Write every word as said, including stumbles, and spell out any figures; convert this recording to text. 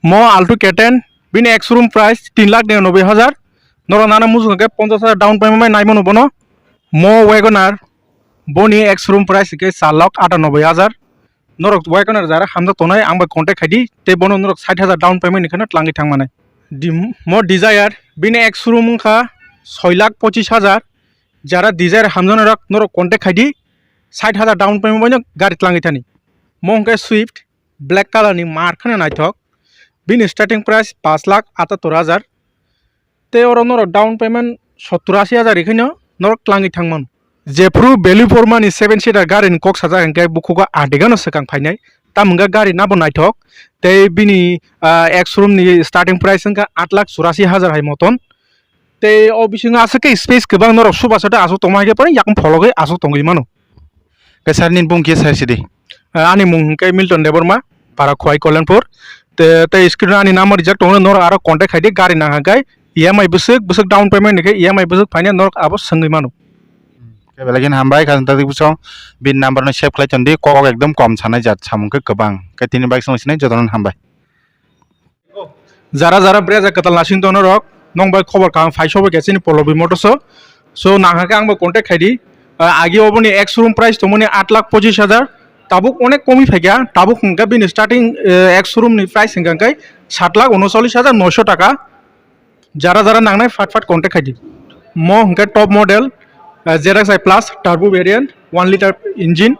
Mo Alto K ten, bini ex showroom price tin lakh ninanoboi hajar. Norok nana muchung khe ponchash hajar down payment bai naimano bono. Mo Wagoner, boni ex showroom price khe char lakh atanoboi hajar. Norok Wagoner jara hamjak tongnai, ang bai contact khaidi, tei bono norok sait hajar down payment ni kheno tlangwi thangmanai. Di-, mo Dzire, bini ex showroom wngkha soi lakh pochis hajar. Jara Dzire hamjaknai rok norok contact khaidi, sait hajar down payment bai no gari tlangwi thani. Mo hwnkhe Swift, black color ni mar kheno naithok. Bini starting price pash lakh atattor hajar. Tei oro norok down payment sottor ashi hajar rikhaino norok tlangwi thangmano. Jephru value for money seven seater gari ni kok sajak hwnkhe bukhugo adegano swkang phainai. Tamo hwnkhe gari nabo naithok. Tei bini, ah, ex showroom ni starting price wngkha aat lakh churashi hajar hai moton. Tei o bisingo aswk khe space kwbang norok suba sata aswk tongma hai khe pore yakung phologwi aswk tongwi mano. Khe sir nini bung khe sai sidi? Ah, ani mung hwnkhe Milton Debbarma, para Khowai Kalyanpur. Te, tei screen o ani number rijak tongo, norok aro contact khaidi gari nang hwnkhe E M I bwswk, bwswk down payment ni khe E M I bwswk phainai norok abo swngwi mano. Khe belai kheno hambai, khajang tadi bwsong bini number no save khlai tondi, kok ekdom kom sanai jat samung khe kwbang. Khe tini bike song sinai jotono hambai. Jara jara Brezza kwtal nasing tongnai rok, nong bai khobor kaham phai sobo khe chini Polobi Motors o. So nang hake ang bai contact khaidi. Ah, agi oboni ex showroom price tongmani aat lakh pochis hajar. Tabuk onek komi phaikha, tabuk hwnkha bini starting, eh, ex showroom ni price hwnkha khe sat lakh unochollis hajar noisho taka. Jara jara nangnai fat fat contact khaidi. Mo hwnkhe top model, eh, Z X I plus turbo variant, one liter engine.